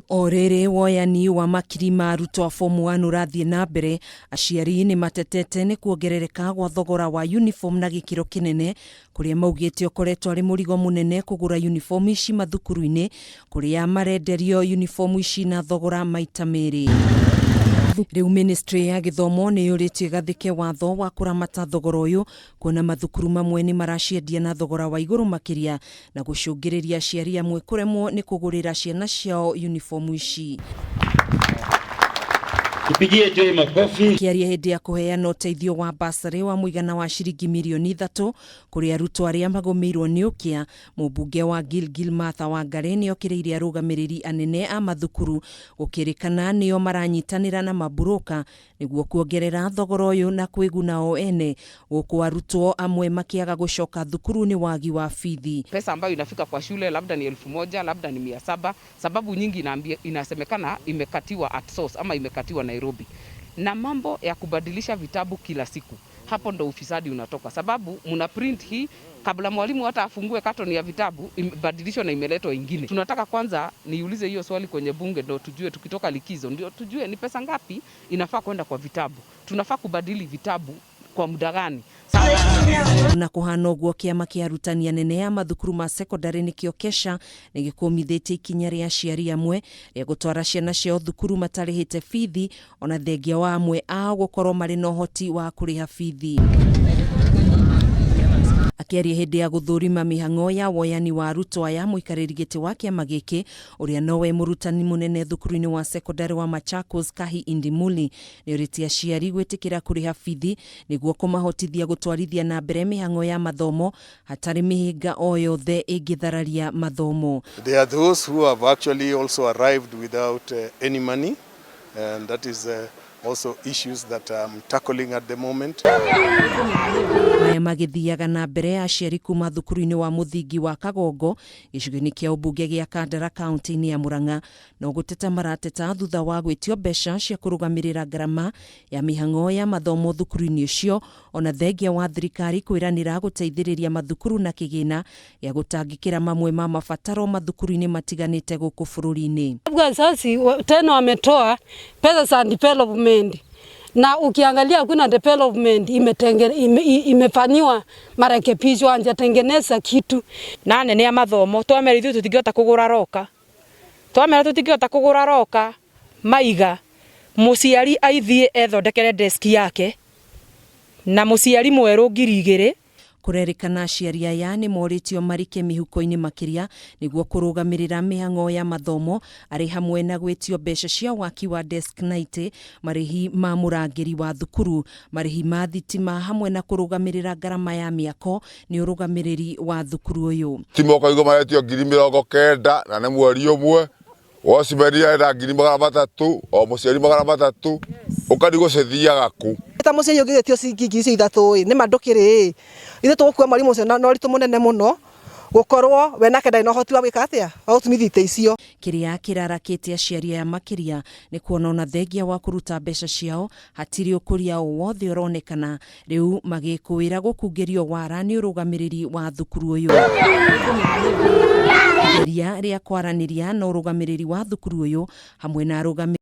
O rĩrĩ woyani wa makiri ma arutwo a form 1 ũrathiĩ na mbere, aciari nĩ matetete nĩ kuongerereka gwa thogora wa uniform na gĩkĩro kĩnene, kũrĩa maugĩte ũkoretwo arĩ mũrigo mũnene kũgũra uniform ici mathukuru-inĩ, kũrĩa marenderio uniform ici na thogora maita merĩ. Rĩu ministry ya gĩthomo nĩ yũrĩtie ĩgathĩke watho wa kũramata thogora ũyũ, kuona mathukuru mamwe nĩ maraciendia na thogora wa igũrũ makĩria na gũcũngĩrĩria aciari amwe kũremwo nĩ kũgũrĩra ciana ciao uniform ici. Tupigie Joy makofi. Akĩaria hĩndĩ ya kũheana ũteithio wa basarĩ wa mũigana wa ciringi mirioni 3 kũrĩ arutwo arĩa magũmĩirwo nĩ ũkĩa, mũmbunge wa Gilgil Martha Wangari nĩ okĩrĩire arũgamĩrĩri anene a mathukuru gũkĩrĩkana nĩo maranyitanĩra na maburũka nĩguo kuongerera thogora ũyũ na kwĩguna o ene, gũkũ arutwo amwe makĩaga gũcoka thukuru nĩ wagi wa bithi. Pesa ambayo inafika kwa shule labda ni 1000, labda ni 700. Sababu nyingi inasemekana imekatiwa at source ama imekatiwa Nairobi. Na mambo ya kubadilisha vitabu kila siku, hapo ndo ufisadi unatoka, sababu muna print hii kabla mwalimu hata afungue carton ya vitabu imebadilishwa na imeletwa ingine. Tunataka kwanza niulize hiyo swali kwenye bunge, ndo tujue tukitoka likizo, ndio tujue ni pesa ngapi inafaa kwenda kwa vitabu. Tunafaa kubadili vitabu kwa muda gani? Na kũhana ũguo, kĩama kĩa arutani anene a mathukuru ma sekondarĩ nĩkĩo KESHA nĩ gĩkũmithĩtie ikinya rĩa aciari amwe rĩa gũtwara ciana ciao thukuru matarĩhĩte bithi, ona thengia wa amwe ao gũkorwo marĩ na ũhoti wa kũrĩha bithi. Akĩaria hĩndĩ ya gũthũrima mĩhang'o ya woyani wa arutwo aya, mũikarĩri gĩtĩ wa kĩama gĩkĩ ũrĩa nowe mũrutani mũnene thukuru-inĩ wa sekondarĩ wa Machakos Kahi Indimuli nĩ orĩtie aciari gwĩtĩkĩra kũrĩha bithi nĩguo kũmahotithia gũtwarithia na mbere mĩhang'o ya mathomo hatarĩ mĩhĩnga o yothe ĩngĩthararia mathomo. There are those who have actually also arrived without any money, and that is also issues that I'm tackling at the moment. Maya magĩthiaga na mbere, aciari kuma thukuru-inĩ wa mũthingi wa Kagongo gĩcigo-inĩ kĩa ũmbunge gĩa Kandara kaunti-inĩ ya Murang'a no gũteta marateta thutha wa gwĩtio mbeca cia kũrũgamĩrĩra ngarama ya mĩhang'o ya mathomo thukuru-inĩ ũcio, ona thengia wa thirikari kwĩranĩra gũteithĩrĩria mathukuru na kĩgĩna gĩa gũtangĩkĩra mamwe ma mabataro mathukuru-inĩ matiganĩte gũkũ bũrũri-inĩ. Wazazi tena wametoa pesa za development na ukiangalia hakuna development imefanyiwa marekebisho, hajatengeneza kitu. Na anene a mathomo twamera ithuĩ tũtingĩhota kũgũra locker, twamera tũtingĩhota kũgũra locker, maiga mũciari aithiĩ ethondekere desk yake na mũciari mwerũ 2000. Kũrerĩkana aciari aya nĩ morĩtio marike mĩhuko-inĩ makĩria nĩguo kũrũgamĩrĩra mĩhang'o ya mathomo, arĩ hamwe na gwĩtio mbeca cia waki wa desk na itĩ, marĩhi ma mũrangĩri wa thukuru, marĩhi ma thitima, hamwe na kũrũgamĩrĩra ngarama ya mĩako nĩ ũrũgamĩrĩri wa thukuru ũyũ. Tima ũkaigua maretio 90,000 na nĩ mweri ũmwe. Watchman arenda 300,000, o mũciari 300, ũkarigwo cithiaga kũ. Ta mũciari ũngĩgĩtio ciringi 3,000 ĩ nĩ ma ndũkĩrĩ ĩ ithuĩ tũgũkua mwarimũ ũcio na ũritũ mũnene mũno gũkorwo we nake ndarĩ na ũhoti wa gwĩka atĩa wa gũtumithia itĩ icio. Kĩrĩa kĩrarakĩte aciari aya makĩria nĩ kuona ona thengia wa kũruta mbeca ciao hatirĩ ũkũria o wothe ũronekana, rĩu magĩkũĩra gũkungĩrio wara nĩ ũrũgamĩrĩri wa thukuru ũyũ. Igeria rĩa kwaranĩria na ũrũgamĩrĩri wa thukuru ũyũ hamwe na arũgamĩrĩri